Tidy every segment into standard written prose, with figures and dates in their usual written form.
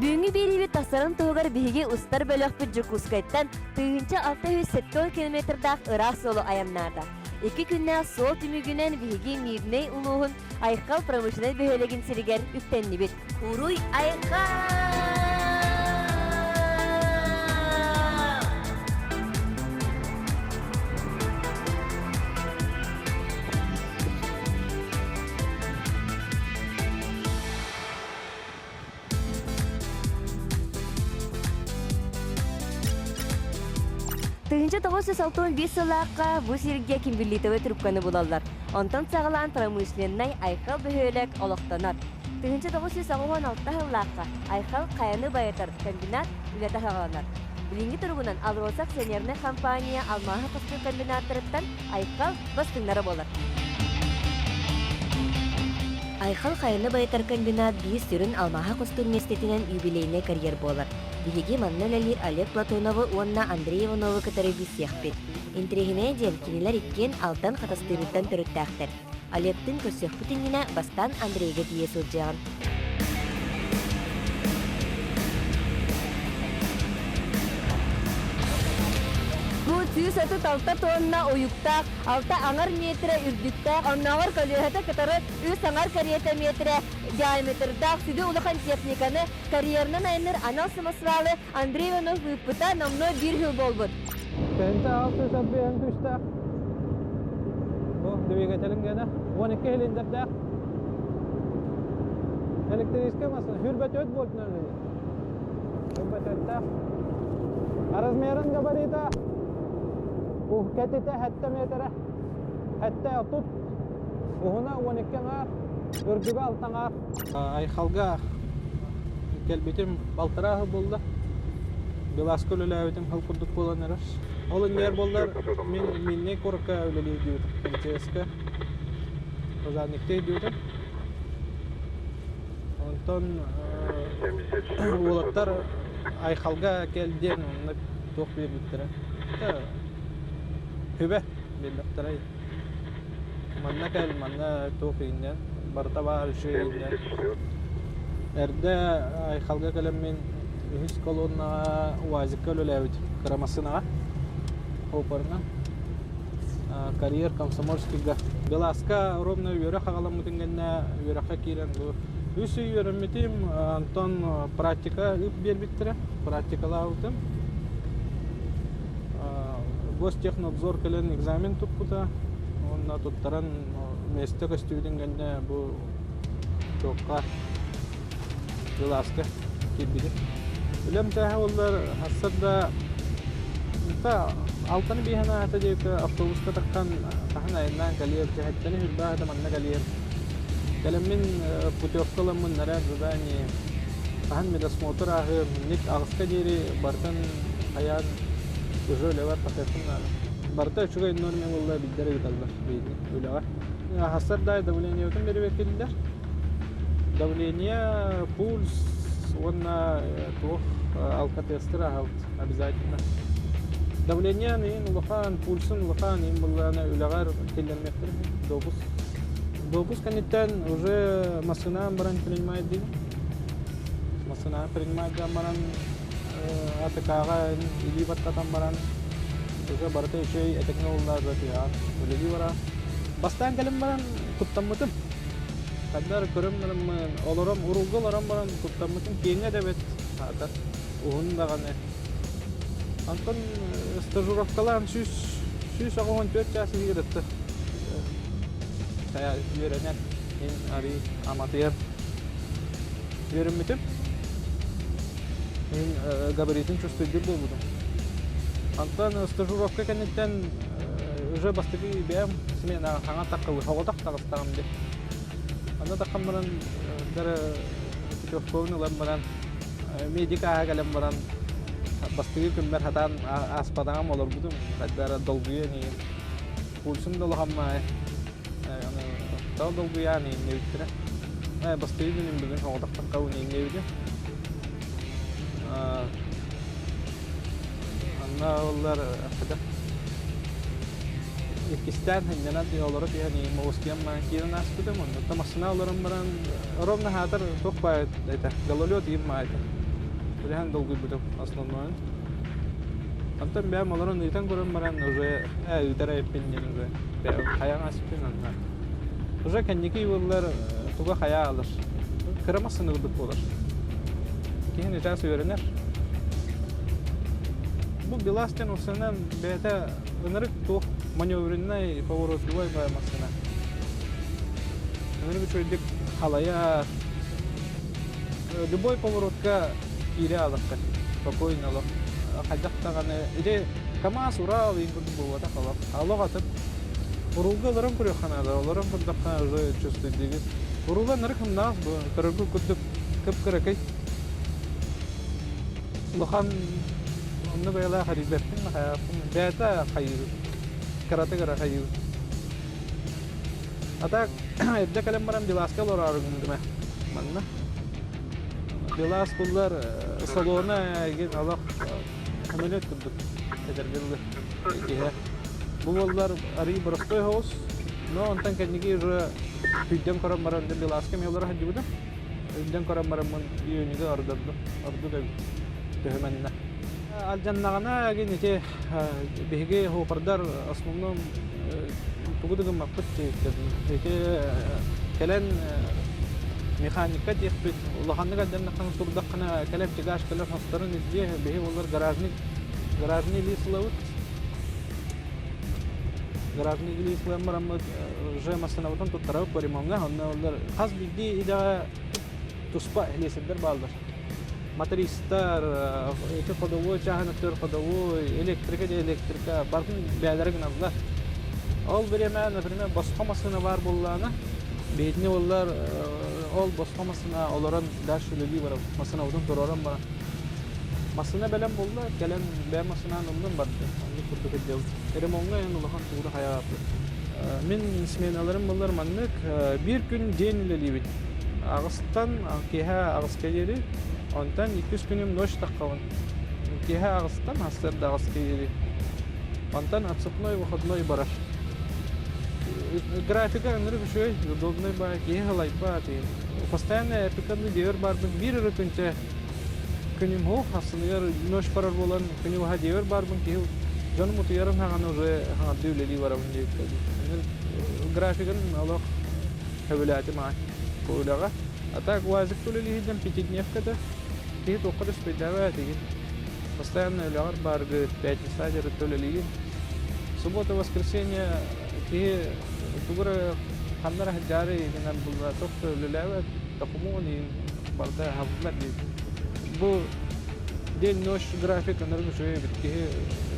Бүгүҥҥү биэриибит тахсарын туһугар биһиги устар бөлөхпүт Дьокуускайтан 1670 километрдаах ыраах суолу айаннаата. Икки күннээх суол түмүгүнэн биһиги Мирнэй улууһун Айхал промышленнай бөһүөлэгин сиригэр үктэннибит. Уруй Айхал! 1961 сыллаахха бу сиргэ кимберлитовай трубканы булаллар. Онтон саҕалаан промышленнай Айхал бөһүөлэк олохтонор. 1986 сыллаахха Айхал хайаны байытар комбинат үлэтэ саҕаланар. Билиҥҥи туругунан АЛРОСА акционернай компания алмааһы хостуур комбинаттарыттан Айхал бастыҥнара буолар. Айхал хайаны байытар комбинат биир сүрүн алмааһы хостуур миэстэтинэн юбилейнай карьер буолар. Биһиги манна үлэлиир Олег Платоновы уонна Андрей Ивановы кытары билсиэхпит. Интэриэһинэйэ диэн, кинилэр иккиэн Алтан Хатастыырыттан төрүттээхтэр. Олегтыын көрсүөхпүт иннинэ бастаан Андрейга тиийэ сылдьыаҕын. Бу 136 тонна уйуктаах, алта аҥар миэтэрэ үрдүктээх, оннооҕор көлүөһэтэ кытары үс аҥар кэриэтэ миэтэрэ диаметрдаах сүдү улахан техниканы карьерынан айанныыр анал самосвалы Андрей Иванов ыыппыта номнуо биир сыл буолбут. Пенте алты сабыан күүстээх. Бу двигателин гена 12 цилиндрдээх. Электрическэй массыына хүрбэ 4 вольтунан үлэлиир. Хүрбэ төрттээх. Размерын габарита кэтитэ 7 метрэ. 7 30 уһуна 12 аҥаар, үрдүгэ 6 аҥаар. Айхалга кэлбитим балтараа сыл буолла. Беласка үлэлээбитим сыл курдук буолан эрэр. Ол иннигэр буоллар мин Миннэй куоракка үлэлии диэбитим. МТС-ка пожарниктыы диэбитим. Онтон уолаттар Айхалга кэл диэн онно туох биэрбиттэрэ. Хүбэ биэрбэттэрэ. Манна кэл, манна туох ииннэн, барыта баар үчүгэй ииннэн. Эрдэ Айхалга кэлэммин үһүс колоннаҕа УАЗикка үлэлээбит кыра массыынаҕа опорынан карьер комсомольскийга Беласка ровно үөрэх аҕаламмытын кэннэ үөрэххэ киирэн бу үс ый үөрэммитим онтон практика ыып биэрбиттэрэ практикалаабытым Гостехнадзор кэлэн экзамен туппута уонна туттаран миэстэ көстүбүтүн кэннэ бу туохха кылааска киирбитим. Үлэм чааһа буоллар сарсыарда алтаны биэһэн аата диэки автобуска таххан хаһан айаннаан кэлиэм, сэһэттэни үрбаата манна кэлиэм. Кэлэммин путевка ыламмын наряд задание хаһан медосмотр ааһыам, инник аҕыска диэри барытын хайаан уже үлэбэр тахсыахпын наада. Барыта үчүгэй норме буолла билдэр ыыталлар биһиги үлэҕэ. Хассар да давлениебытын бэрэбиэркэлииллэр. Давление, пульс уонна туох алкотестер аһалт обязательно. Давление иин улахан, пульсун улахан иин буллаана үлэҕэр киллэрмиэхтэр допуск. Допуск кэнниттэн уже массыынаан баран принимает диин. Массыынаан принимает баран АТК-ҕа илии баттатан баран уже барыта үчүгэй этэҥҥэ уллаабыт үлэлии барар. Бастаан кэлэн баран куттаммытым. Ханна эрэ көрөн бараммын, олорон, уруулга олорон баран куттаммытым киэҥэ да эбит, аата уһун даҕаны. Онтон стажировкалаан 184 чаас иһигэр ытты. Үөрэнэн, мин арый аматыйан үөрэммитим. Мин габаритын чувствуйдур буолбутум. Онтон стажировка кэнниттэн уже бастакы бэйэм сменаҕа хаҥа таххабы соҕотох таҕыстаҕым дии. Онно таххан баран дары путевкабын ылан баран медик ааһа кэлэн баран бастакы күммэр хатаан ааспатаҕым олорбутум хайдара долгуйан иһин пульсум да улахан маайа тоҕо долгуйаан иһиннэбиттэрэ бастакы күнүм бүгүн соҕотох таххабын иһиннэбитим Онно ыллар иккистээн сынньанан олоро түһэн Москвам киирэн ааспытым. Онно массыына олорон баран ровно хаатар туох баайыт этэ, гололед иим маайта. Үлэһэн долгуйбутум основнойун. Онтон бэйэм олорон ыытан көрөн баран уже ыытар эбиппин диэн уже хайаан аспын онно. Уже кэнники буоллар туга хайаа алар. Кыра массыына курдук буолар. Киһи начаас үөрэнэр. Бу БелАЗ диэн массыына бэйэтэ ынырык туох маневреннай поворотливай массыына. Ынырык үчүгэйдик халайар, Любой поворотка киирэ алахха спокойно олох хайдах даҕаны ити КамАЗ Урал иин курдук буолбатах олох олох атын уруулга олорон көрүөххэ наада олорон көрдөххө уже чувствуйдугут уруула нары кымнаах бу көрөргүт курдук кып-кыракый улахан онно бэйэлээх эрийбэппин хайааппын бэйэтэ хайыыр кырата кыра хайыыр А так эрдэ кэлэн баран БелАЗка олороору гынным манна. БелАЗ буллар салона эгин олох самолет курдук этэргэ дылы иһэ. Бу буоллар арый боростой соҕус, но онтон кэнники уже күйдэн көрөн баран БелАЗка эмиэ олоро сылдьыбытым. Өйдөн көрөн бараммын июньга ордордум. Ордук эбит. Төһөмөннө. Алдьаннаҕына эгин ити биһиги суопардар основном тугу да гыммаппыт ити кэлэн механикка диэхпит улаханнык алдьаннаххына турдаххына кэлэн тягаш кэлэн хосторун илдьиэ биһи буоллар гаражник гаражный лиис ылабыт гаражный лиис ылан бараммыт уже массыынабытын туттарабыт по ремоҥҥа онно олор хас биирдии идэҕэ туспа лиэсэрдэр бааллар мотористар, эти ходовой чааһынаттар ходовой, электрика да электрика, барытын бэйэлэрэ гыналлар. Ол бириэмэ, например, босхо массыына баар буоллаҕына, биһитини буоллар ол босхо массыына олорон дальше үлэлии барабыт. Массыынабытын туруоран баран. Массыына бэлэм буолла, кэлэн бэйэ массыынаан ыллым барды. Оннук курдук илдьэбит. Ремоҥҥа эн улахан туура хайаҕаппыт. Мин сменаларым буоллар маннык биир күн день үлэлиибит. Аҕыстан киэһэ аҕыска диэри, онтон иккис күнүм ночь таххабын. Киэһэ аҕыстан сарсыарда аҕыска диэри. Онтон отцепной выходной барар. Графика ынырык үчүгэй, удобный баа, киһи ылайбат. Постоянно эпиканный диэбэр баарбын биир эрэ күнчэ күнүм суох, ахсыныгар ночь барар буолан күнү быһа диэбэр баарбын киһи дьонум утуйарын хаҕана уже хаҥардыы үлэлии барабын диэбиккэ Графигын олох Сөбүлээтим аай үлэҕэ. А так УАЗик үлэлииһин пятидневката киһи туохха да үспүйдээбэт игин. Постоянно үлэҕэр бааргыт, пятница дьарыкта үлэлиигин. Суббота, воскресенье киһи тугу эрэ ханна эрэ сылдьаары гынан булла туох да үлэлээбэт, докумуон иһин барыта аһыллар диир. Бу день-ночь график ынырык үчүгэй эбит киһи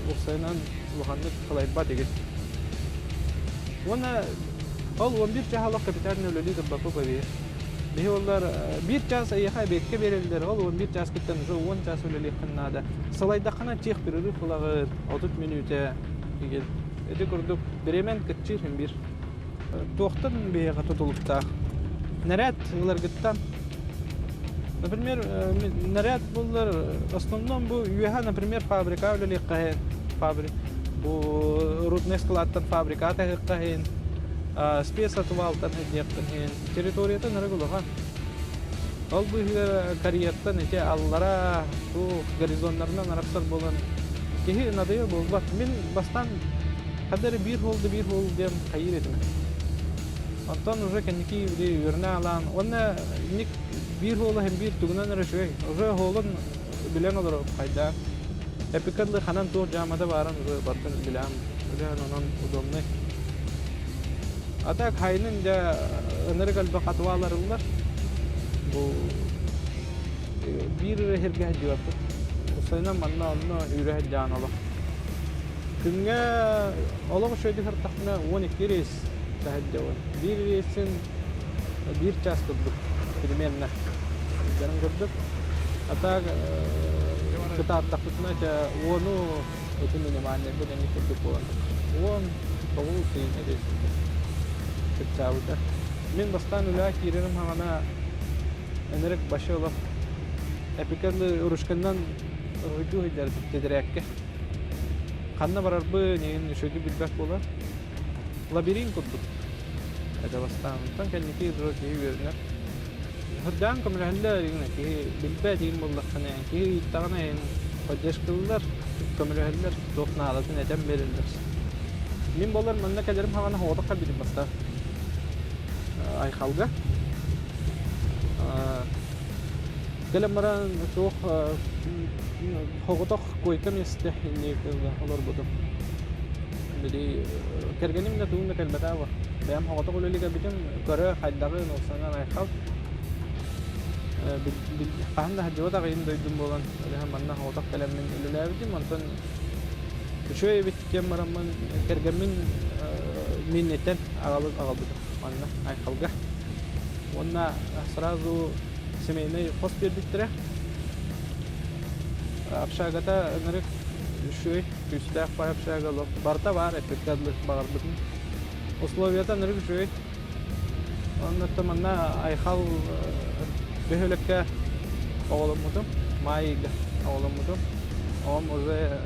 уопсайынан улаханнык кылайбат игин. Уонна Ол 11 чаас олох капитальный үлэлии турбаппы бэбиир. Биһи оллар биир чаас эйиэхэ эбиэккэ биэрэллэр, ол 11 чааскыттан уже 10 чаас үлэлиэххин наада. Сылайдаххына чих перерыв ылаҕыт, 30 мүнүүтэ игин. Ити курдук бириэмэн кыччыыр иһин биир. Туохтан биһиэхэ тутулуктаах? Нэрээт ыларгыттан. Например, нэрээт буллар основном бу үөһэ, например, фабрика үлэлиэххэ фабрик бу рудный складтан фабрика таһыахха иһин спецотвалтан иһиэххин иһин территориятын эрэ улахан. Ол быыһыгар карьертан ити аллара туох горизоннарынан арахсар буолан киһи надайа буолбат. Мин бастаан хадары биир холду биир хол диэн хайыыр этим. Онтон уже кэнники били үөрэнэ аалаан уонна инник биир хоолу иһин биир тугунан эрэ үчүгэй. Уже хоолун билэн олорор хайдаан. Эпикадлы ханан туох дьаамата баарын уже бартын билэм. Билэн онон удобный. А так хайнын дьэ ынырык элбэх отваларыллар. Бу биир эрэ сиргэ сылдьыбаппыт. Усайынан манна онно үүрэ сылдьаан олох. Күҥҥэ олох үчүгэйдик сырыттахпына 12 рейс таһырдьабын. Биир рейсин биир чаас курдук примерно сылдьарын курдук. А так кытааттахпытына чэ уону ити минимальнайбыт эмиэ курдук буолан 19 тыйын рейс кыччаабыта. Мин бастаан үлэҕэ киирэрим хаҕана ынырык вообще олох эпикэлы ручканнан уруһуйдуу сылдьар тэтэрээккэ. Ханна барарбын иһин үчүгэйдик билбэт буолар. Лабиринт курдук. Это бастаан. Онтон кэнники уже киһи үөрэнэр. Хырдаан көмөлөһөллөр игин киһи билбэт игин буоллаххына киһи ыйыттаҕына эн поддержкалыыллар, көмөлөһөллөр, туох наадатын этэн биэрэллэр. Мин буолар манна кэлэрим хаҕана соҕотох кэлбитим бастаан. Айхалга. Кэлэн баран туох соҕотох койка миэстэ инник олорбутум. Били кэргэним да тугун да кэлбэтэ бу. Бэйэм соҕотох үлэлии кэлбитим, көрө хайдаҕын, уопсайынан айхал. Хаһан да сылдьыбат аҕыйым дойдум буолан, олеһа манна соҕотох кэлэммин үлэлээбитим. Онтон үчүгэй эбит диэн бараммын кэргэммин мииннэттэн аҕалбытым манна Айхалга. Уонна сразу семейный хос биэрбиттэрэ. Общагата ынырык үчүгэй, күүстээх бай общага барыта баар эппиккэ дылы баҕарбытым. Условията ынырык үчүгэй. Онно манна Айхал бөһүөлэккэ оҕоломмутум, маай ыйга оҕоломмутум. Оҕом уже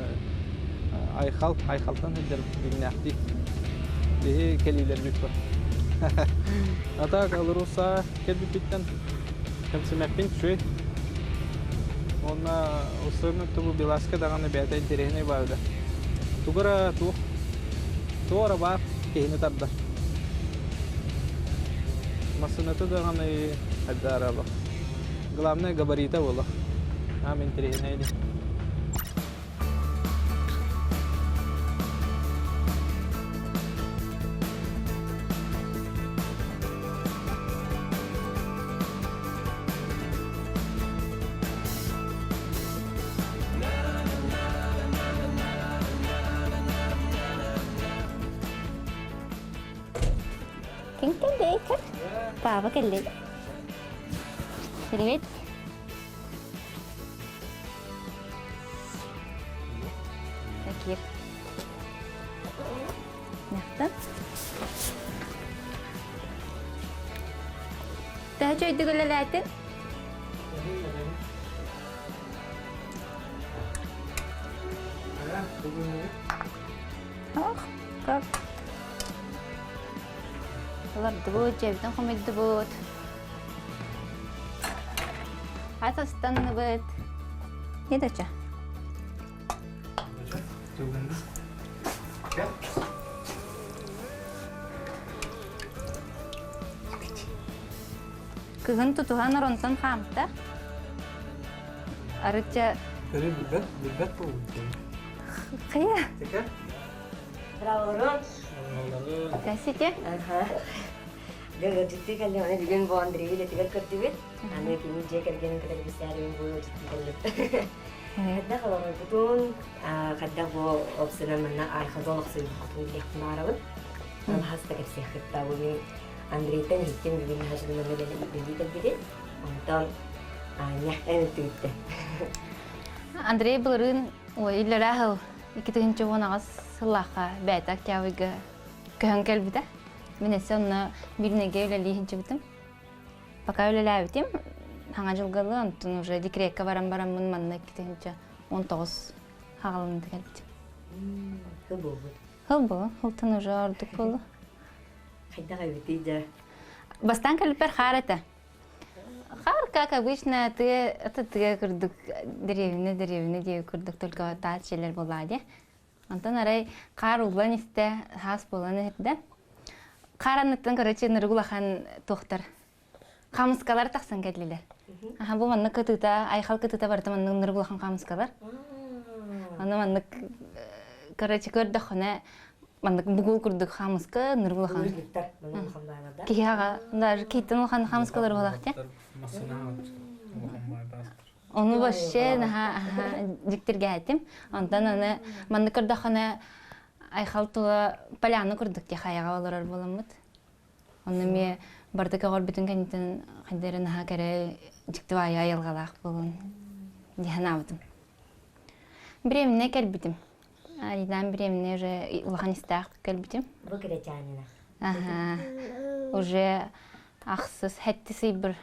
Айхал, Айхалтан сылдьар дьиҥнээхтии. Биһи кэлиилэрбит бар. А так Алроса кэлбиппиттэн кэмсимэппин үчүгэй. Уонна устуруна тубу Беласка даҕаны бэйэтэ интэриэһинэй баар да. Тугу эрэ туох туох эрэ баар киһини тардар. Массыыната даҕаны хайдаарабах. Главное габарита буолар. Аам интэриэһинэй дии. Ким кэллэ? Папа кэллэ. Привет. Такир. Мягко. Төһө чөйдүк үлэлээтин? Ох, как. Олордубут, дьэбитин хомуйдубут. Ат ыстанныбыт. Не доча? Кыһын тутуһан оронтон хаамта. Арычча... Көрө билбэт, билбэт буолбут. Хайа? Теке? Здравствуйте. Здравствуйте. Ага. Дьэ ыалдьыттыы кэллим, аны бүгүн бу Андрейы үлэтигэр көрдүбүт. Аны кини дьиэ кэргэнин кытары билсээрибин бу ыалдьыттыы кэллим. Хайдах олорбутун, хайдах бу опсынан манна айхалга олохсуйбуккутун билиэхпин баҕарабын. Онон хас да кэпсиэххит да бу мин Андрейтан иһиттим бүгүн хаһан манна үлэлии кэлбитин. Онтон Аня эн өттүгүттэн. Андрей былырыын ой иллэрээ сыл 2018 сыллаахха бэйэтэ октябрьга көһөн кэлбитэ. Мин өссө онно биирнэгэ үлэлии сылдьыбытым. Пока үлэлээбитим, саҥа дьылгалы, онтон уже декретка баран бараммын манна 2019 хаҕаланды кэлбитим. Хыл буолбут. Хыл буолу, хылтан уже ордук буолу. Хайдах эбитий дьэ? Бастаан кэлбиппэр хаар этэ. Хаар, как обычно, тыа, это тыа курдук, деревня, деревня диye курдук, только таас дьиэлэр буоллаҕа дии. Онтон арай хаар ууллан истэ, хаас буолан иһэрдэ. Хаар анныттан, короче, нырык улахан туохтар, хаамыскалар тахсан кэллилэр. Аха, бу маннык кытыыта, айхал кытыыта барыта маннык нырык улахан хаамыскалар. Аны маннык, короче, көрдөххүнэ, маннык бугул курдук хаамыска нырык улахан. Киһи аҕа, даже киһиттэн улахан хаамыскалар буолах те. Ону вообще наһаа дьиктиргээтим. Онтон аны маннык көрдөххүнэ Айхал тула поляна курдук дии хайаҕа олорор буоламмыт. Онно эмиэ барыта көҕөрбүтүн кэнниттэн хайда эрэ наһаа кэрэ дьикти баайы айылҕалаах буолун дии санаабытым. Бириэминэ кэлбитим. Айдаан бириэминэ уже улахан истээх кэлбитим. Бу кэрэчээнинэ. Аха. Уже ахсыс хэттис ыйбыр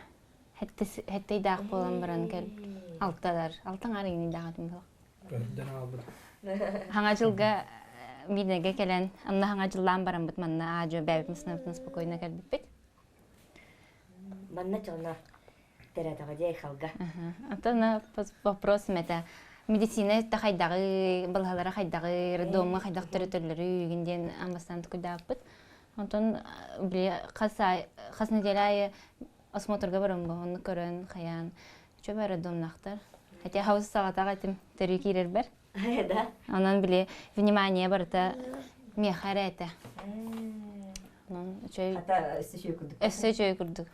Хэттейдаах буолан баран кэл алталар алтан арыйныйдаах этим буолах. Көрдөн аалбыт. Хаҥа дьылга биинэгэ кэлэн, анна хаҥа дьыллаан бараммыт манна аадьо бэйэбит массыынабытын спокойно кэлбиппит. Манна чолно. Төрөөтөҕө дии Айхалга. Антон вопрос это медицина та хайдаҕы, балаһалара хайдаҕы, роддомҥа хайдах төрөтөллөрү үгүн диэн амбастаан тукуйдааппыт. Онтон били хас хас неделя аайы осмотрга барамбы, онну көрөн, хайаан үчүгэй роддомнаахтар. Хотя хаус саҕатах этим төрүү киирэрбэр. Да. Онон били внимание барыта миэхэ эрэ этэ. Онон үчүгэй. Хата өссө үчүгэй курдук. Өссө үчүгэй курдук.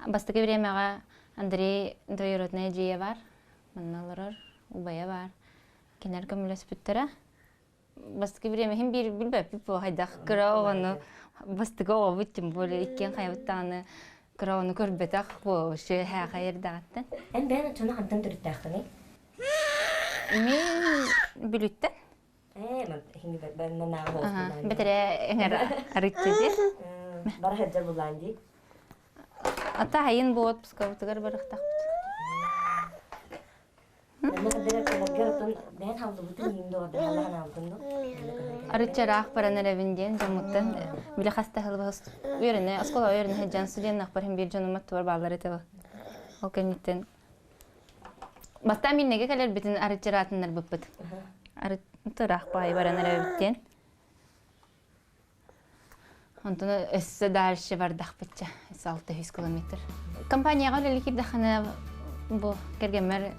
Бастакы бириэмэҕэ Андрей двоюродная эдьиийэ баар, манна олорор, убайа баар. Кинилэр көмөлөспүттэрэ. Бастакы бириэмэ иһин биир билбэппит буо хайдах кыра оҕону бастакы оҕобут тем более иккиэн хайабыт даҕаны кыра оҕону көрбөтөх буо вообще һээхэй эрдэҕиттэн. Эн бэйэн оччону хантан төрүттээххиний? Мин Бүлүүттэн. Бэтэрээ эҥэр арыччы дии. Бара сылдьар булаан дии. Ата айын бу отпускабытыгар барыахтаахпыт. Арыччараах баран эрэбин диэн дьоммуттан били хаста хылбас үөрэнэ оскуола үөрэнэ сылдьан студеннаахпар иһин биир дьонум аттыбар бааллар этэ ол кэнниттэн Бастаан миннэгэ кэлэрбитин арыччыраатыннарбыппыт. Арыт ыраах баайы баран эрэбит диэн. Онтон өссө дальше бардахпытча, өссө 600 километр. Компанияҕа үлэлии киирдэххинэ бу кэргэммэр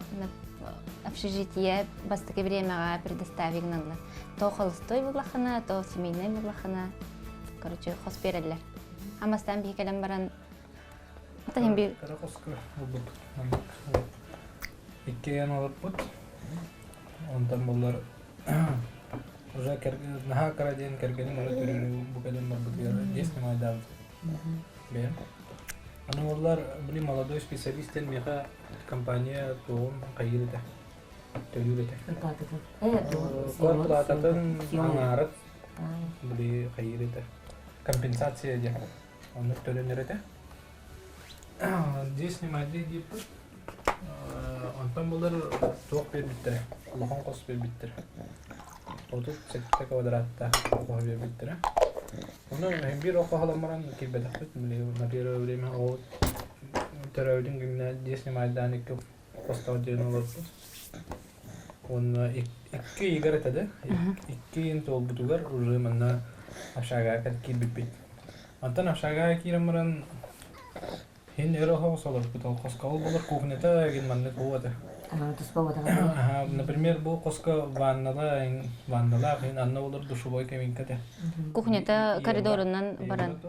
общежитие бастакы бириэмэҕэ предоставить гыналлар. То холостой буллаххына, то семейный буллаххына, короче, хос биэрэллэр. Амастаан биһи кэлэн баран Ата биир Кыра хоско ылбыт. Маннык иккиэн олорбут. Онтон буллар уже наһаа кыра диэн кэргэним аны төрүүрү бу кэлин барбытыгар дьиэ снимайдаабыт. Бэйэм. Аны уоллар били молодой специалист диэн миэхэ компания туоҕун хайыыр этэ. Төлүүр этэ. Квартплататын аҥаарыт били хайыыр этэ. Компенсация диэн. Оннук төлөнөр этэ. Дьиэ снимайдыы диэппит. Онтон былыр туох биэрбиттэрэ, улахан хос биэрбиттэрэ. 37 квадраттаах хоһу биэрбиттэрэ. Ону биир ох хоһолон баран киирбэтэхпит. На первое время ол төрөөбүтүн күнүнэ дьиэ снимайдаан икки хостоох дьиэни олорбут. Уонна икки ыйыгар этэ да, икки ыйын туолбутугар уже манна общагаҕа киирбиппит. Онтон общагаҕа киирэн баран иһин өр оһоҕос олорбут, ол хоско ол болор кухнята эгин маннык уу этэ. Туспа буотаҕа. Например, бу хоско ваннала, ванналаах иһин анна болор душевой кабинка этэ. Кухнята коридорунан баран.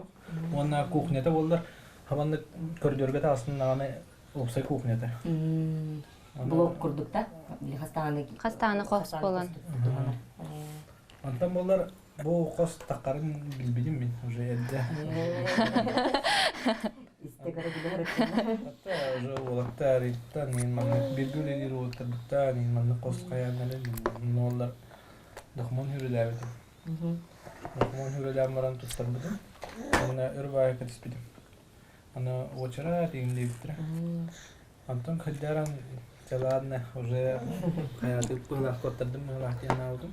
Уонна кухнята боллар хабаннык коридорга таҕыстын даҕаны уопсай кухнята. Блок курдук да? Или хастааны Хастааны хос буолан. Онтон боллар бу хос таххарын билбитим мин уже эрдэ. Истэ көрө билэр Hatta уже уолаттар ыйыттан мин маннык бирге үлэлиир уолаттарбыттан мин маннык хос хайааннарын ноллар докумуон хүрэлээбитим. Докумуон хүрэлээн баран туттарбытым. Уонна өр баайы кэтиспитим. Аны уочарат иҥнибиттэрэ. Онтон кырдьаран дьэ ладно уже хайаатык быһылаах куоттардым быһылаах диэн аабытым.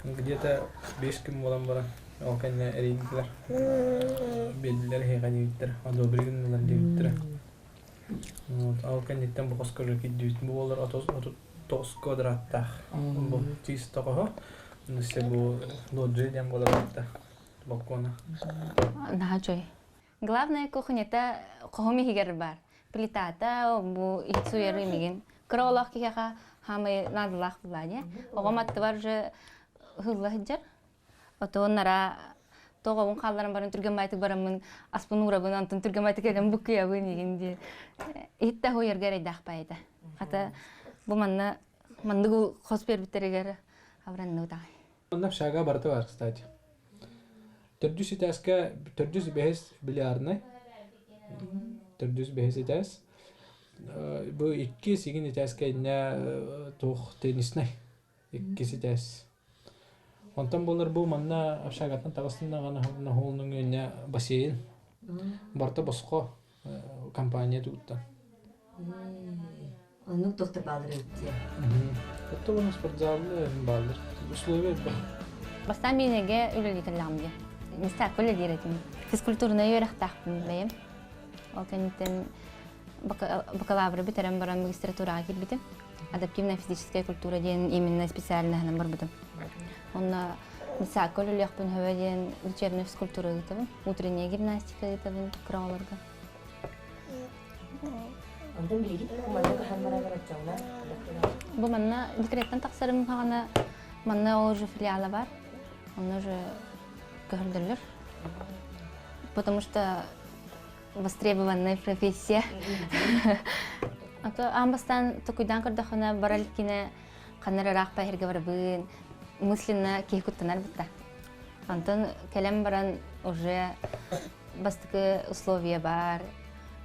Где-то 5 күн буолан баран ол кэннэ эрийдилэр. Биэрдилэр эһиэхэ диэбиттэрэ. Одобри гыннылар диэбиттэрэ. Вот, ол кэнниттэн бу хоско уже киирдибит. Бу буолар 39 квадраттаах. Бу чисто хоһо. Өссө бу лоджия диэн буолар балкона. Наһаа үчүгэй. Главное кухнята хоһум иһигэр баар. Плитата бу иһит суйар имигин. Кыра олох киһиэхэ хаамай наадалаах буолаа дии. Оҕом аттыбар уже ыһылла сылдьар. Отон нара тоҕобун хаалларан баран түргэн баайтык бараммын аспын уурабын, онтон түргэн баайтык кэлэн буккуйабын игин дии. Иһит да хуйарга эрэйдээх баайда. Хата бу манна манныгы хос биэрбиттэригэр абыранныбыт аҕай. Онно общага барыта бар, кстати. Төрдүс этээскэ төрдүс бэһис бильярднай. Төрдүс бэһис этээс. Бу иккис игин этээскэ иннэ туох тенниснай. Иккис этээс. Онтон буолар бу манна общагаттан таҕыстын даҕаны наһуолнуҥ иннэ бассейн. Барыта босхо компания тугуттан. Оннук доктор баалар эбит дии. Отто уонна спортзалны бааллар. Условия элбэх. Бастаан миинэгэ үлэлиитэллэҕим дии. Мистаакка үлэлиир этим. Физкультурнай үөрэхтээхпин бэйэм. Ол кэнниттэн бакалавры бүтэрэн баран магистратураҕа киирбитим. Адаптивная физическая культура диэн именно специальноһынан барбытым. Онно детсадка үлэлиэхпин сөбө диэн лечебная физкультура ыытабын, утренняя гимнастика ыытабын кыра оҕолорго. Онтон билигин манна хаһан баран аччаҥна? Бу манна декреттэн тахсарым хаҕана манна ол уже филиала бар. Онно уже көһөрдөллөр. Потому что востребованная профессия. А то аан бастаан токуйдаан көрдөххүнэ барар илкине ханна ыраах иһэргэ барабын мысленно киһи куттанар бытта. Онтон кэлэн баран уже бастакы условия баар,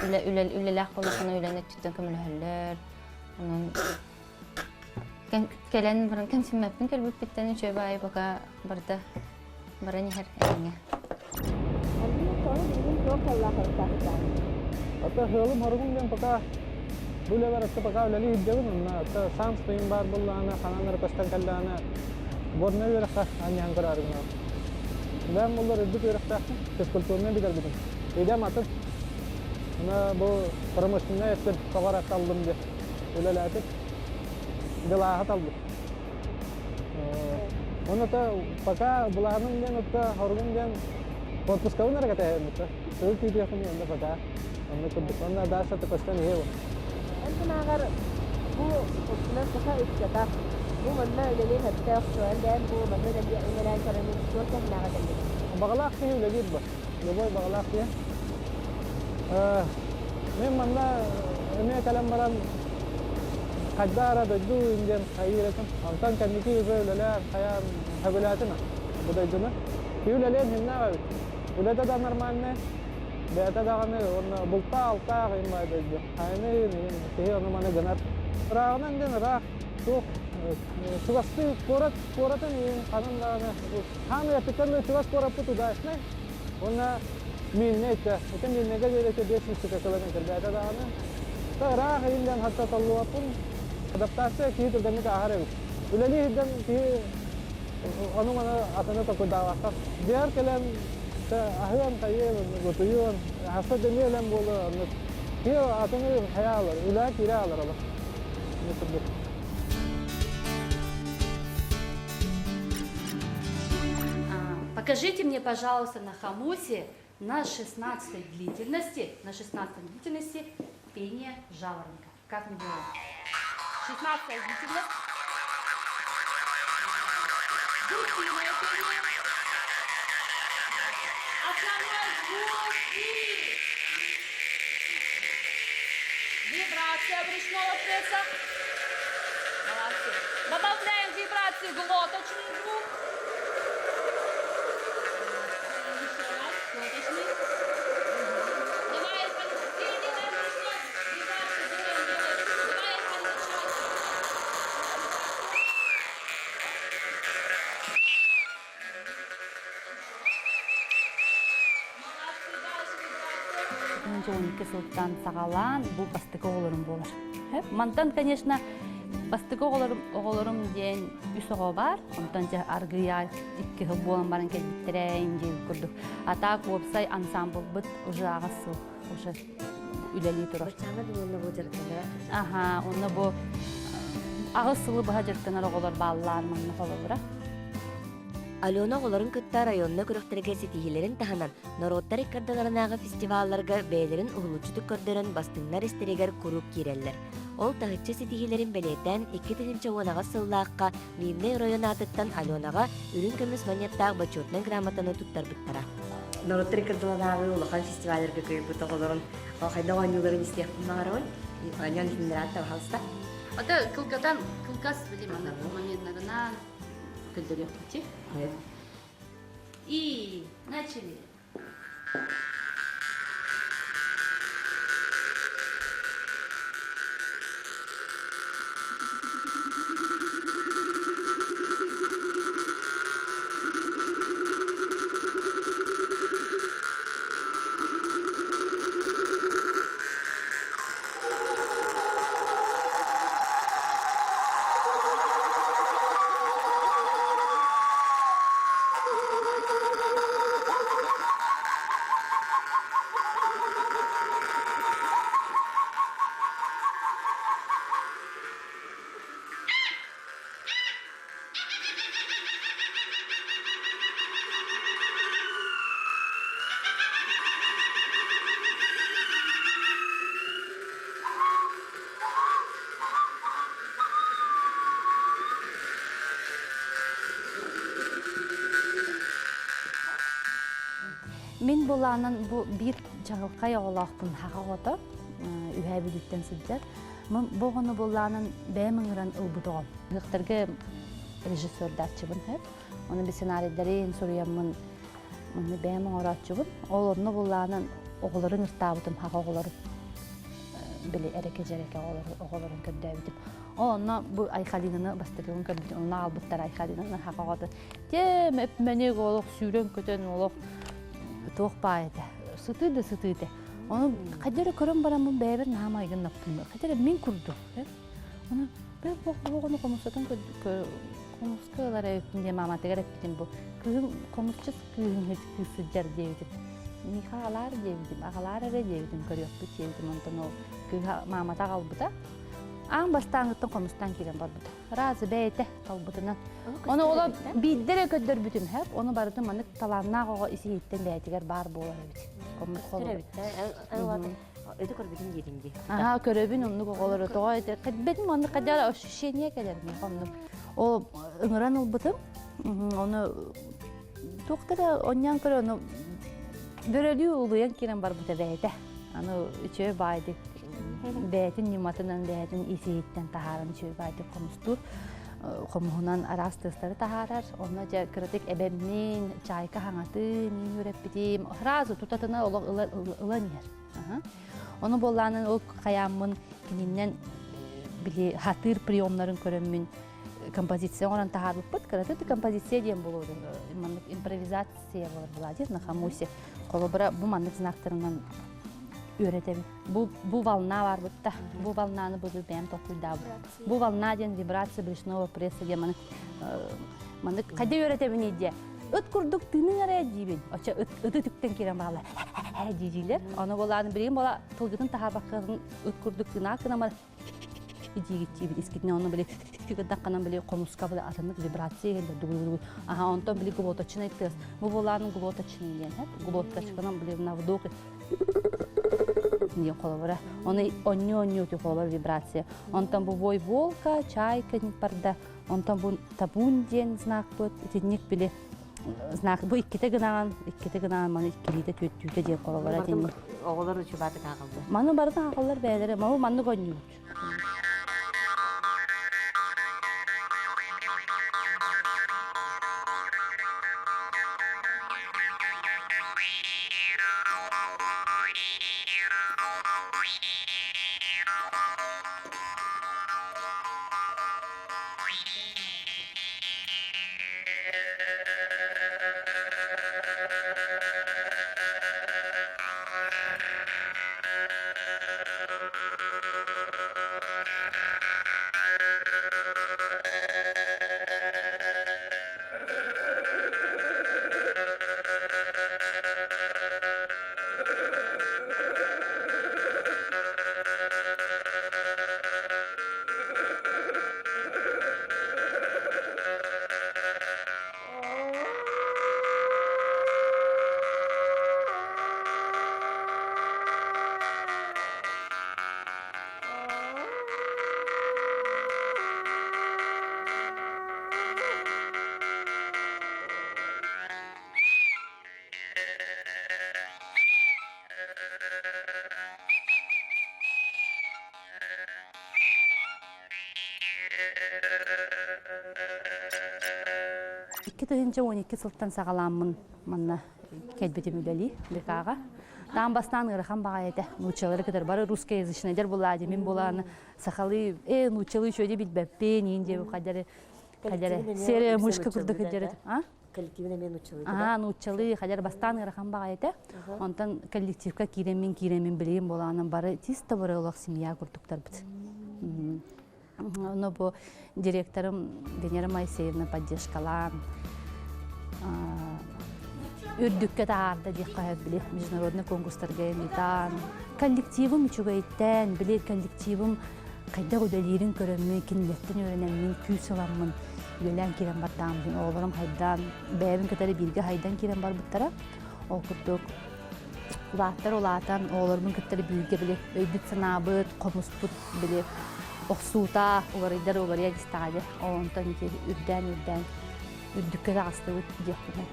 үлэлээх буоллаххына үлэни өттүттэн көмөлөһөллөр. Онон кэлэн баран кэмсиммэппин кэлбиппиттэн үчүгэй баайы пока барыта баран иһэр эҥҥэ. Ата ыалым хоругум диэн пока бу үлэбэр атта пока үлэлии сылдьабын онно ата саам стоим баар буоллаҕына ханан эрэ көстөн кэллэҕинэ горнай үөрэххэ анньыһан көрөөрү гынабын. Бэйэм буоллар үрдүк үөрэхтээхпин, физкультурнай бүтэрбитим. Идэм атын. Аны бу промышленнай өттүн тоҕо эрэ таллым диэн үлэлээтим. Дылааһы талбыт. Оны то пока былааным диэн отто хоругум диэн отпускабын эрэ кэтэһэбин отто. Сыл күүтүөхпүн онно пока. Онно курдук. Онно дальше көстөн иһиэ Эн санааҕар бу устунан саха ыччата бу манна үлэлиэн сөптөөх суон бэйэм бу манна үлэлээн көрөммүн туох кэһинээҕэ кэллигин? Баҕалаах киһи үлэлиир ба. Любой баҕалаах киһи. Мин манна эмиэ кэлэн баран хайдах эрэ дойду диэн хайыыр этим. Онтон кэнники уже үлэлээн, хайаан сөбүлээтим бу дойдуну. Киһи үлэлиэн иһиннээх эбит. Үлэтэ да нормальный, бэйэтэ даҕаны уонна бултаах-алтаах им баай дойду. Хайаны киһи ону маны гынар. Ырааҕынан диэн ыраах, туох чугастыы куорат куоратын иһин ханан даҕаны хаан өттүттэн чугас куораппыт удачнай. Уонна Мииннэ итэ, ити Мииннэгэ диэри 500 километр бэйэтэ даҕаны. Та ыраах иһиллэн хатта толлубаппын. Адаптация киһи түргэнник ааһар эбит. Үлэлии сылдьан киһи ону маны атыны токуйдаабакка. Дьиэр кэлэн аһыан, хайыан, утуйуон, хаста дэмиэ өлөн буолуо оннук. Киһи атыны хайа алар, үлэҕэ киирэ алар олох. Курдук. Покажите мне, пожалуйста, на хамусе на 16 длительности, на 16 длительности пение жаворонка. Как мы делаем? 16 длительность. Гусиное пение. Основной звук и вибрация брюшного пресса. Молодцы. Добавляем вибрацию глоточный звук. Еще раз, глоточный. Давай, все делаем брюшной. Вибрацию делаем, делаем. Давай, начать. 12 сылтан саҕалаан бу бастакы оҕолорум буолар. Мантан, конечно, бастакы оҕолорум, оҕолорум диэн үс оҕо баар. Онтон дьэ аргыйа икки сыл буолан баран кэлбиттэрэ диэн курдук. А так уопсай ансамблбыт уже аҕыс сыл уже үлэлии турар. Баччаана уонна бу дьарыктанара. Аха, онно бу аҕыс сылы быһа дьарыктанар оҕолор бааллар манна холобура. Алена оҕолорун кытта районна күрэхтэргэ ситиһиилэрин таһынан, норуоттар иккардыларынааҕы фестивалларга бэйэлэрин уһулуччутук көрдөрөн бастыҥнар истэригэр куруук киирэллэр. Ол таһыччы ситиһиилэрин бэлиэтээн 2018 сыллаахха Миирнэй оройуон аатыттан Аленаҕа үрүҥ көмүс монеттаах бочуотунай грамотаны туттарбыттара. Норуоттар иккардыларынааҕы улахан фестивалларга кыайбыт оҕолорун хайдах оонньууларын истиэхпин баҕарабын. Оонньоон иһиннэрээтэ, пожалуйста. Ата кылгатан кылгас билим аны моменнарынан көрдөрүөхпүт. И начали. Мин булаанан бу биир чаҕылхай оҕолоохпун хаха оҕото үһээ бүлүүттэн сылдьар. Бу оҕону булаанан бэйэм ыҥыран ылбыт оҕом. Ыһыахтарга режиссердааччыбын сөп. Оны би сценарийдарын суруйаммын Онно бэйэм оҥорооччубун. Ол онно буллаанан оҕолорун ыртаабытым, хаха оҕолорун били эрэкэ-дьэрэкэ оҕолорун көрдөөбүтүм. Ол онно бу Айхалинаны бастакыбын көрбүтүм, онно аҕалбыттар Айхалинаны хаха оҕото. Тем өпмэник олох сүүрэн-көтөн олох туох баай этэ. Сытыы да сытыы этэ. Ону хайда эрэ көрөн бараммын бэйэбэр наһаа майгыннаппын. Хайда эрэ мин курдук. Ону бэл оҕону хомустатан хомуска ылар эбиппин диэн мааматыгар эппитим бу кыыһым хомусчут кыыһым кыыс сылдьар диэбитим миэхэ аҕалаар диэбитим аҕалаар эрэ диэбитим көрүөхпүт диэбитим онтон ол кыыһа маамата аҕалбыта аан бастааҥыттан хомустаан киирэн барбыта разы бэйэтэ талбытынан ону оло биирдэ эрэ көрдөрбүтүм һэп ону барытын маннык талааннаах оҕо ис-иһиттэн бэйэтигэр баар буолар эбит хомус Өтө көрбүтүм диэтиҥ дии. Аһаа, көрөбүн оннук оҕолору тоҕо этэ бэтим оннук хадьара ощущение кэлэр миэхэ оннук. Ол ыҥыран ылбытым. Ону туохтара онньоон көрө ону бөрөлүү улуйан киирэн барбыта бэйэтэ. Аны үчүгэй баайдык бэйэтин ньыматынан бэйэтин ис-иһиттэн таһааран үчүгэй баайдык хомустуур. Хомуһунан араас тыастары таһаарар. Онно дьэ кыратык эбэммин, чайка хаҥатын үөрэппитим. Сразу тутатына олох ылан иһэр. Ону буоллаанын ол хайааммын кининнэн били хатыыр приемнарын көрөммүн композиция оҥорон таһаарбыппыт. Кыратык композиция диэн буолуо маннык импровизация буолар буолаа на хамусе. Холобура бу маннык знактарынан үөрэтэбин. Бу бу волна барбытта. Бу волнаны бу бэйэм толкуйдаабыт. Бу волна диэн вибрация брюшного пресса диэн маны маннык хайда үөрэтэбин диye. Ыт курдук тыының эрэ диибин. Оча ыт ыты түктен киирэн баалар диилэр. Ону болааны билигин бола тылгытын таһаарбаккатын ыт курдук тыынаа кынамар диигит диибит искитинэ ону били гыдахханан били хомуска били атыннык вибрация келлер дугу аха онтон били глоточный тыас бу болааны глоточный диэн глоточканан били на вдох диэн холобура оны онньу онньу холобура вибрация онтон бу вой волка чайка барда онтон бу табун диэн знакпыт итинник били знак бу иккитэ гынаан иккитэ гынаан маны иккилиитэ түөттүүтэ диэн холобура итинник оҕолор учубаатык ааҕаллар маны барытын ааҕаллар бэйэлэрэ маны маннык оонньуубут 2012 сылтан саҕалааммын манна кэлбитим үлэлии БК-ҕа. Таан бастаан ыарахан баҕайы этэ. Нууччалары кытары бары русскоязычныйдар булаадимин булааны сахалыы э нууччалыы үчүгэйди билбэппин иин диэбит хадьары хадьары серия мышка курдук хадьары а Коллективин эмиэ нууччалыы Аа нууччалыы хадьар бастаан ыарахан баҕайы этэ. Онтон коллективка киирэммин киирэммин билигин буолаанан бары чисто бары олох семья курдуктарбыт. Ону бу директорым Венера Моисеевна поддержкалаан үрдүккэ таһаарда диэххэ били международный конкурстарга ыытан коллективым үчүгэйтэн били коллективым хайдах үлэлиирин көрөммүн кинилэртэн үөрэнэммин күүс ыламмын үлэлээн киирэн бардааммын оҕолорум хайдаан бэйэбин кытары бииргэ хайдан киирэн барбыттара ол курдук улааттар улаатан оҕолорбун кытары бииргэ били өйбүт-санаабыт хомуспут били охсуута уларыйдар уларыйа истэҕэ онтон ити үрдээн үрдээн үрдүккэ таҕыстыбыт диэхпин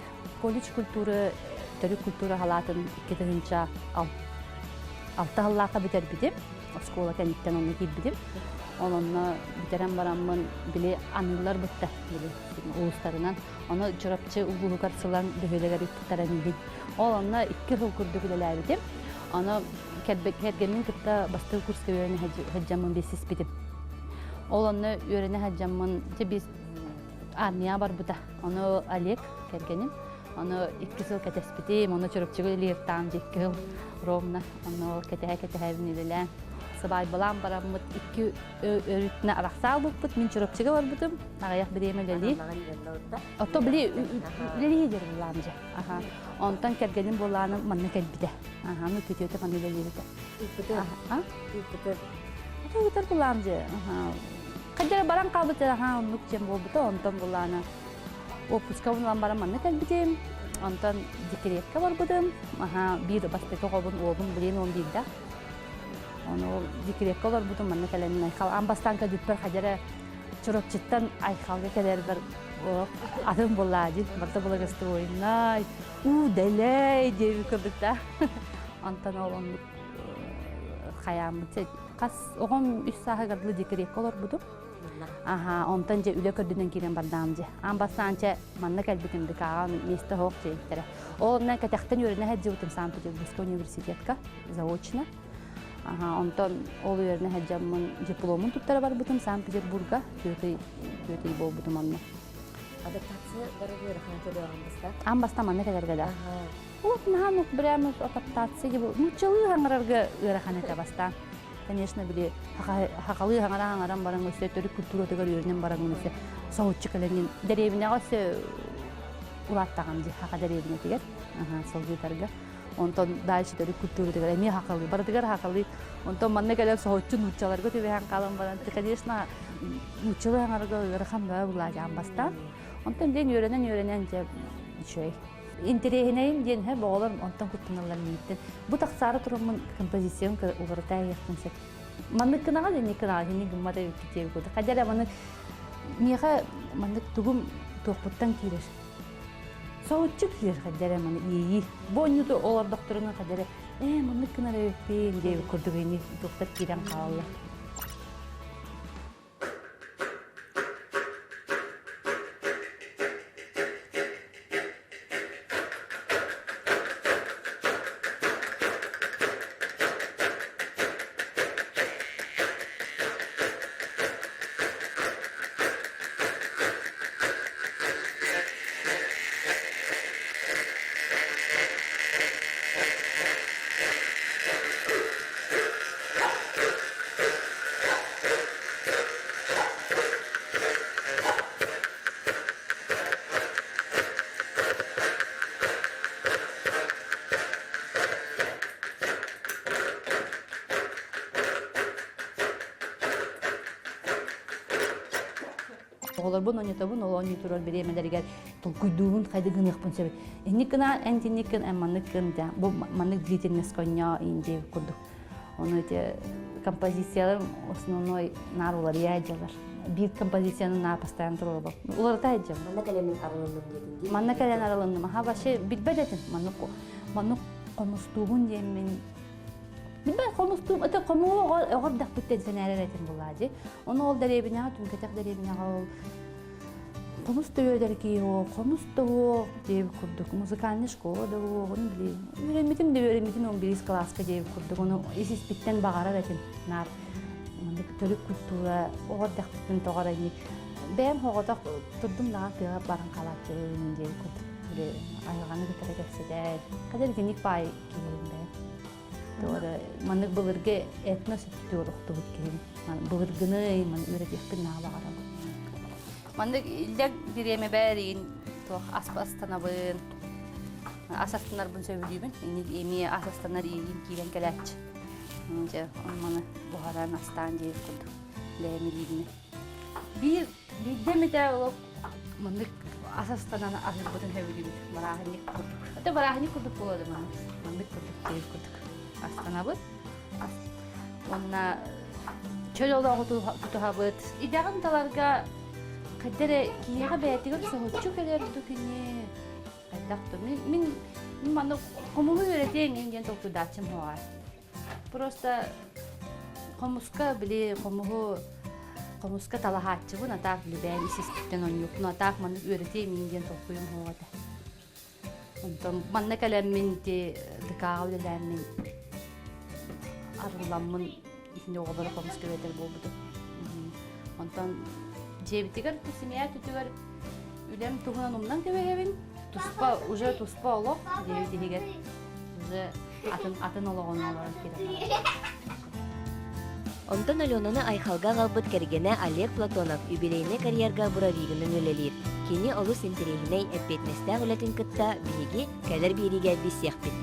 колледж культуры. Төрүт культура халаатын 2006 сыллаахха бүтэрбитим. Оскуола кэнниттэн онно киирбитим. Ол онно бүтэрэн бараммын били аныыллар бытта били улуустарынан. Ону Чурапчы улууһугар сылан бөһүөлэгэр ыыппыттара миигин. Ол онно 2 сыл курдук үлэлээбитим. Ону кэргэммин кытта бастакы курска үөрэнэ сылдьаммын билсиспитим. Ол онно үөрэнэ сылдьаммын дьэ армия барбыта. Ону Олег кэргэним. Ону 2 сыл кэтэспитим. Ону Чурапчыга үлэлииртаам дьэ 2 сыл ровно. Ону кэтэһэ-кэтэһэбин үлэлээн. Сыбаайбалаан бараммыт 2 өрүтүнэ арахсаалбыппыт. Мин Чурапчыга барбытым. Аҕыйах бириэмэ үлэлии. Ото били үлэлии дьэр буллаам дьэ. Аха. Онтон кэргэним буолааны манна кэлбитэ. Аха, ну күтүөтэ манна үлэлиибитэ. Ыыппыты. Аха. Ыыппыты. Ото ыытар буллаам дьэ. Аха. Хадьара баран хаалбыт аха оннук дьэн буолбута. Онтон буллаана отпуска ылан баран манна кэлбитим. Онтон декретка барбытым. Аха, биир бастакы оҕобун уолум билин 11-дээх. Ону декретка олорбутум манна кэлэн Айхал аан бастаан кэлбиппэр хадьара Чурапчыттан Айхалга кэлэрбэр атын буоллаа дии барыта благостойнай уу дэлэй диэбит курдук да онтон ол оннук хайааммыт хас оҕом үс сааһыгар дылы декретка олорбутум аха онтон дьэ үлэ көрдүнэн киирэн бардаам дьэ аан бастаан чэ манна кэлбитим ДК-ҕа миэстэ суох дьиэбиттэрэ ол онно кэтэхтэн үөрэнэ сылдьыбытым Санкт-Петербургскай университетка заочно Аха, онтон ол үөрэнэ сылдьаммын дипломун туттара барбытым Санкт-Петербурга 4 ый буолбутум онно. Адаптация барар ыарахан төлөҕүн баста? Аан бастаан манна кэлэргэ да. Вот наһаа ну прямо адаптация деп нууччалыы хаҥарарга ыарахан этэ бастаан. Конечно, били хахалыы хаҥара хаҥаран баран өссө төрүт культуратыгар үөрэнэн баран өссө соһуччу кэлэн дэриэбинэҕэ өссө улааттаҕым дии хаха дэриэбинэтигэр сылгыытарга. Онтон дальше төрүт культуратыгар эмиэ хахалыы, барытыгар хахалыы. Онтон манна кэлэн соһуччу нууччаларга түбэһэн хаалан баран, конечно, нууччалыы хаҥарга ыарахан бөҕө булаадьаан бастаан. Онтон диэн үөрэнэн-үөрэнэн дьэ үчүгэй. Интэриэһинэйим диэн һэ оҕолор онтон куттаналлар мииттэн. Бу тахсаары тураммын композициям уларыта иһиэхпин сөп. Маннык гынаҕа да инник гынаҕа инник гыммат эбиккит диэбит курдук. Хайда эрэ маннык миэхэ маннык тугум туохпуттан киирэр. Соһуччу киирэр хайда эрэ маны иэйии. Бу оонньууту олордохторуна хайда эрэ ээ маннык гынар эбиппин диэбит курдук ини туохтар киирэн хаалаллар. Оҕолорбун оонньотобун, ол оонньуу турар бириэмэлэригэр толкуйдуубун, хайда гыныахпын сөбүй. Инник гына, эн итинник гын, эн маннык гын, бу маннык длительность конньоо иин диэбит курдук. Ону ити композицияларым основной наар уларыйа дьалар. Биир композицияны наар постоянно туруорбап. Уларыта сылдьабын. Манна кэлэммин арылынным диэтин дии. Манна кэлэн арылынным. Аха вообще билбэт этим. Маннык маннык хомустуубун диэммин Билбэт хомустуум, это хомугу оҕор дахпыттан сэнээрэр этим булаадьы. Ону ол дэриэбинэҕэ, түҥкэтэх дэриэбинэҕэ ол хомус төбөдөр киһи хомус да уох диэбит курдук музыкальный школа да уоҕун били үөрэммитим да үөрэммитим он биирис кылааска диэбит курдук ону ис испиттэн баҕарар этим наар маннык төрүт культура оҕо эрдэхпиттэн тоҕо эрэ инник бэйэм оҕотох турдум даҕаны тыаҕа баран хаалааччыбын диэбит курдук били айылҕаны кытары кэпсэтэр хадьар итинник баай киһибин бэйэм Туора маннык былыргы этнос өттүгэр охтубут киһим. Былыргыны маны үөрэтиэхпин наһаа баҕарабын. Маннык иллэҥ бириэмэ бэриин туох ас астанабын. Ас астанарбын сөбүлүүбүн. Эмиэ ас астанар ииһин киирэн кэлээччи. Дьэ, маны буһаран астаан диир курдук бэйэм илиибинэн. Биир биирдэ эмитэ олох маннык ас астанан аһыырбытын сөбүлүүбүт. Барааһынньык курдук. Это барааһынньык курдук буолар маннык. Маннык курдук диир курдук астанабыт. Уонна чөл олоҕу тутуһабыт. Идэҕин таларга хайда эрэ киһиэхэ бэйэтигэр соһуччу кэлэр дуу кини. Хайдах да мин мин мин манна хомуһу үөрэтиэҥ диэн толкуйдааччым суоҕа. Просто хомуска били хомуһу хомуска талаһааччыбын, а так били бэйэм ис-испиттэн оонньуохпун, а так маннык үөрэтиэм иин диэн толкуйум суох этэ. Онтон манна кэлэммин ити ДК-ҕа үлэлээммин арылламмын итини оҕолору хомуска үөрэтэр буолбутум. Онтон дьиэбитигэр семья өттүгэр үлэм туһунан умнан кэбиһэбин. Туспа уже туспа олох дьиэбит иһигэр уже атын атын олоҕун олорон киирэн Онтон Аленаны Айхалга аҕалбыт кэргэнэ Олег Платонов юбилейнай карьерга буровигынан үлэлиир. Кини олус интэриэһинэй, эппиэтинэстээх үлэтин кытта биһиги кэлэр биэриигэ билсиэхпит.